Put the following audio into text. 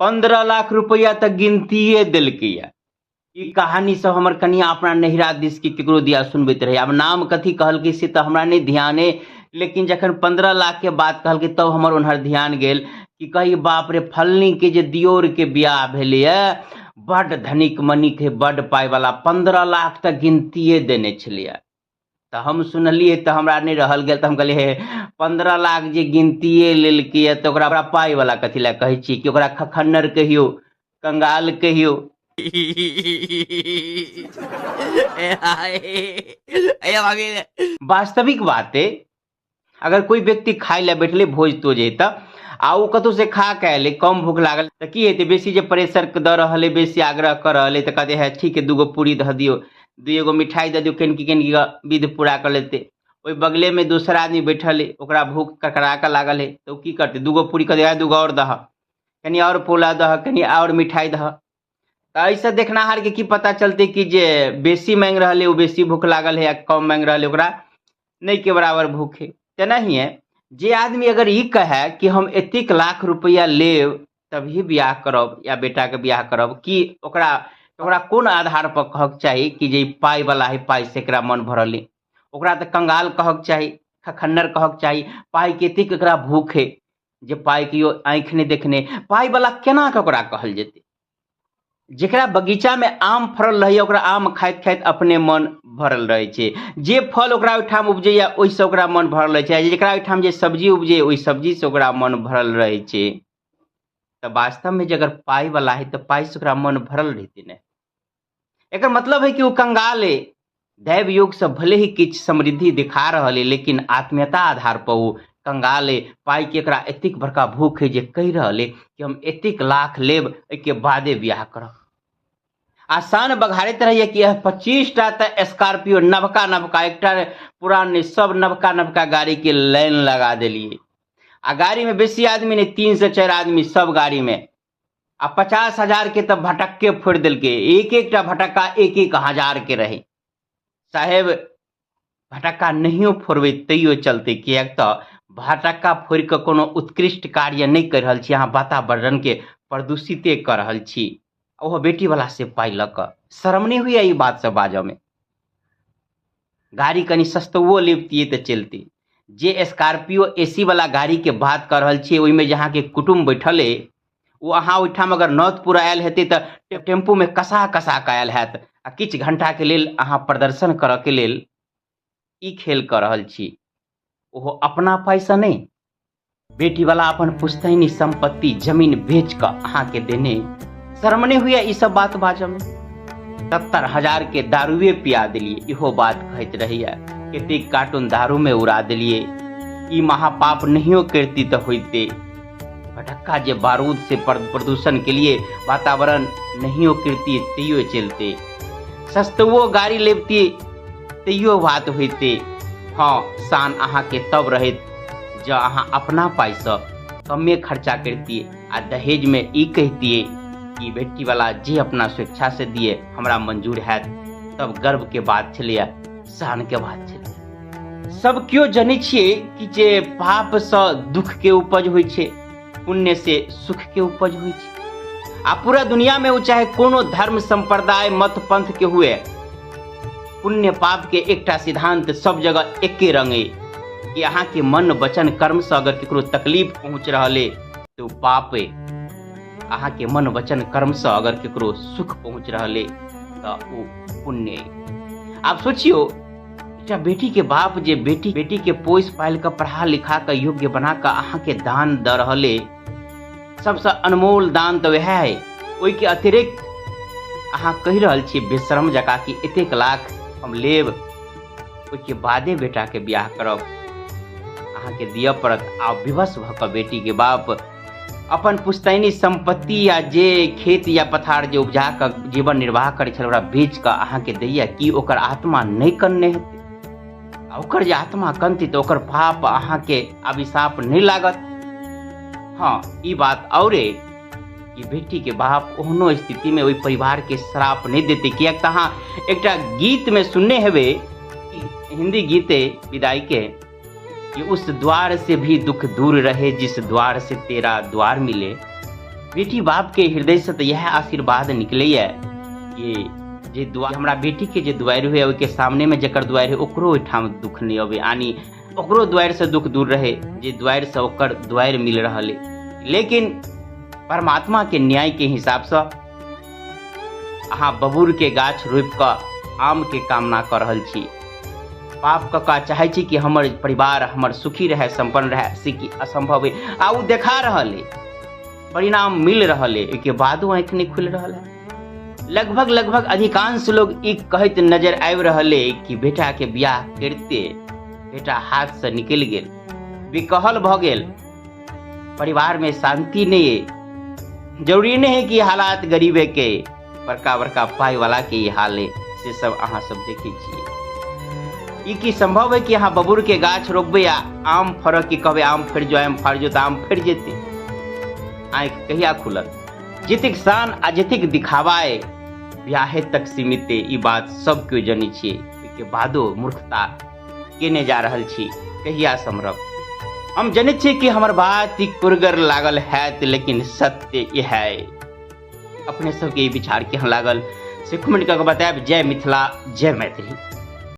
15 लाख रुपैआ तऽ गिनतिए देलकैए। ई कहानी सब हमर कनिया अपना नैहरा दिस के केकरो दिया सुनबैत रहै। आब नाम कथी कहलकै से तऽ हमरा नहि ध्यान अइ, लेकिन जखन 15 लाख के बात कहलकै तब हमर ओन्हर ध्यान गेल कि कही बाप रे, फलनी के जे दियोर के बियाह भेलैए बड्ड धनिक मनिक है, बड्ड पाइवला, 15 लाख तऽ गिनतिए देने छलैए। तऽ हम सुनलियै तऽ हमरा नहि रहल गेल, तऽ हम कहलियै, हे, 15 लाख जे गिनतिए लेलकैए तऽ ओकरा पाइवला कथी लए कहै छियै? कि ओकरा खखन्नर कहियौ, कंगाल कहियौ। वास्तविक बात है, अगर कोई व्यक्ति खाय लए बैठले, भोज तोज है तऽ, आ ओ कतहु से खा के अयलै, कम भूख लागल, तऽ की हेतै? बेसी जे प्रेशर दऽ रहल है, बेसी आग्रह कऽ रहल है, तऽ कहतै, है ठीक है, दूगो पूरी धऽ दियौ, दुइएगो मिठाइ दऽ दियौ, कनिकी कनिकी कऽ विध पूरा कऽ लेतै। ओहि बगलेमे दोसर आदमी बैठल है, ओकरा भूख ककरा कऽ लागल है, तऽ ओ की करतै? दूगो पूरी कहतै, दूगो आओर दहऽ, कनि आओर पोला दहऽ, कनि आओर मिठाइ दहऽ। तऽ एहिसँ देखनाहारके की पता चलतै कि जे बेसी माँगि रहल है ओ बेसी भूख लागल है आ कम माँगि रहल है ओकरा नहि के बराबर भूख है? तेनाहिए जे आदमी अगर ई कहै कि हम एतेक लाख रुपैआ लेब तभी बियाह करब या बेटाके बियाह करब, कि ओकरा ओकरा कोन आधार पर कहक चाही कि जे ई पाइवला है, पाइसँ एकरा मन भरल है? ओकरा तऽ कंगाल कहक चाही, खखन्नर कहक चाही। पाइके एतेक एकरा भूख है जे पाइ केओ आँखि नहि देखने, पाइवला केना कऽ ओकरा कहल जेतै? जेकरा बगीचामे आम फड़ल रहैए, ओकरा आम खाइत खाइत अपने मन भरल रहै छै। जे फल ओकरा ओहिठाम उपजैए, ओहिसँ ओकरा मन भरल रहै छै। जेकरा ओहिठाम जे सब्जी उपजैए, ओहि सब्जीसँ ओकरा मन भरल रहै छै। तऽ वास्तवमे जे अगर पाइवला है तऽ पाइसँ ओकरा मन भरल रहितै ने? एकर मतलब है कि ओ कंगाल है। दैव योग से भले ही किछु समृद्धि दिखा रहल है, लेकिन आत्मीयता आधार पर ओ कंगाल है। पाइ के एकरा एतेक बड़का भूख है जे कहि रहल है कि हम एतेक लाख लेब, एहिके बादे बियाह करब। आसान बघारैत रहैए कि 25टा तऽ स्कॉर्पियो नवका नवका, एकटा पुरान नहि, सब नवका नवका गाड़ीके लाइन लगा देलियै। आ गाड़ीमे बेसी आदमी नहि, 3 से 4 आदमी सब गाड़ीमे। आ 50,000 के तऽ भटक्के फोड़ि देलकै, एक एकटा भटक्का एक एक हजार के रहै। साहेब, भटक्का नहियो फोड़बै तैयो चलतै, किएक तऽ भटक्का फोड़ि कऽ कोनो उत्कृष्ट कार्य नहि करि रहल छी, अहाँ वातावरणके प्रदूषिते कऽ रहल छी, ओहो बेटीवला से पाइ लऽ कऽ। शरम नहि होइए ई बात सब बाजऽमे? गाड़ी कनि सस्तवो लेबतियै तऽ चलतै। जे स्कॉर्पियो ए सी वाला गाड़ीके बात कऽ रहल छियै, ओहिमे जे अहाँके कुटुम्ब बैठल अइ, ओ अहाँ ओहिठाम अगर नौतपुर आयल हेतै तऽ टेम्पूमे कसा कसा कऽ आयल हैत। आ किछु घंटाके लेल अहाँ प्रदर्शन करऽके लेल ई खेल कऽ रहल छी, ओहो अपना पाइसँ नहि, बेटीवला अपन पुश्तैनी सम्पत्ति जमीन बेच कऽ अहाँके देने। शर्म नहि होइए ई सब बात बाजऽमे? 70,000 के दारुए पिया देलियै, इहो बात कहैत रहैए। कतेक कार्टून दारूमे उड़ा देलियै। ई महापाप नहियो करती तऽ होइते। फटक्का जे बारूद से प्रदूषण के लिए वातावरण, नहियो करती तैयो चलते। सस्तवो गाड़ी लेबती तैयो बात होइते। हँ, शान अहाँके तब रहैत जँ अहाँ अपना पाइसँ कमे खर्चा करितियै आ दहेजमे ई कहितियै कि बेटीवला जे अपना स्वेच्छासँ दिए हमरा मंजूर हैत, तब गर्वके बात छलैए, शानके बात छलैए। सब केओ जनै छियै कि जे पापसँ दुःखके उपज होइ छै, पुण्य से सुखके उपज होइ छै। आ पूरा दुनियामे ओ चाहे कोनो धर्म, सम्प्रदाय, मत, पंथ के हुए, पुण्य पाप के एकटा सिद्धांत सब जगह एके रंग है कि अहाँके मन, वचन, कर्मसँ अगर केकरो तकलीफ पहुँच रहल है तऽ ओ पाप है। अहाँके मन, वचन, कर्मसँ अगर केकरो सुख पहुँच रहल है तऽ ओ पुण्य है। आब सोचियौ, एकटा बेटी के बाप जे बेटी बेटी के पोसि पालि कऽ, पढ़ा लिखा कऽ, योग्य बना कऽ अहाँके दान दऽ रहल है, सबसँ अनमोल दान तऽ वएह है। ओहिके अतिरिक्त अहाँ कहि रहल छियै बेशरम जकाँ कि एतेक लाख हम लेब, ओहिके बादे बेटाके बियाह करब, अहाँके दिअ पड़त। आ विवश भऽ कऽ बेटीके बाप अपन पुश्तैनी सम्पत्ति या जे खेत या पथार जे उपजा कऽ जीवन निर्वाह करै छल, ओकरा बेच कऽ अहाँके दैया, की ओकर आत्मा नहि कनने हेतै? आ ओकर जे आत्मा कनतै तऽ ओकर पाप अहाँके अभिशाप नहि लागत? हँ, ई बात औरे कि बेटीके बाप ओहनो स्थितिमे ओहि परिवारके श्राप नहि देतै, किएक तऽ अहाँ एकटा गीतमे सुनने हेबै, हिंदी गीत विदाई के, कि उस द्वार से भी दुख दूर रहे जिस द्वार से तेरा द्वार मिले। बेटी बापके हृदयसँ तऽ इएह आशीर्वाद निकलैए कि जे दुआ हमरा बेटीके जे दुआरि होइए ओहिके सामनेमे जकर दुआरि होइ ओकरो ओहिठाम दुःख नहि अबै, यानी ओकरो दुआरिसँ दुःख दूर रहै जे दुआरिसँ ओकर दुआरि मिल रहल अइ। लेकिन परमात्माके न्यायके हिसाबसँ अहाँ बबूरके गाछ रोपि कऽ आमके कामना कऽ रहल छी। पाप कऽ कऽ चाहै छी कि हमर परिवार हमर सुखी रहै, सम्पन्न रहै, से कि असम्भव अइ आ ओ देखा रहल अइ, परिणाम मिल रहल अइ, ओहिके बादो आँखि नहि खुलि रहल है। लगभग लगभग अधिकांश लोग ई कहैत नजर आबि रहल अइ कि बेटाके बियाह करिते बेटा हाथसँ निकलि गेल, बेकहल भऽ गेल, परिवारमे शान्ति नहि अइ। जरूरी नहि है कि हालात गरीबे के, बड़का बड़का पाइ वाला के ई हाल है, से सब अहाँ सब देखै छियै। ई की संभव है कि अहाँ बबूर के गाछ रोपबै आ आम फड़ऽ के कहबै आम फड़ि जो, आम फड़ि जो, तऽ आम फड़ि जेतै? आँखि कहिया खुलत? जतेक शान आ जतेक दिखावा अइ बियाहे तक सीमित अइ, ई बात सब केओ जनै छियै। ओहिके बादो मूर्खता केने जा रहल छी, कहिया सम्हरब? हम जनै छियै कि हमर बात ई कुरगर लागल हैत, लेकिन सत्य इएह अइ। अपने सबके ई विचार केहन लागल से कमेंट कऽ के बतायब। जय मिथिला, जय मैथिली।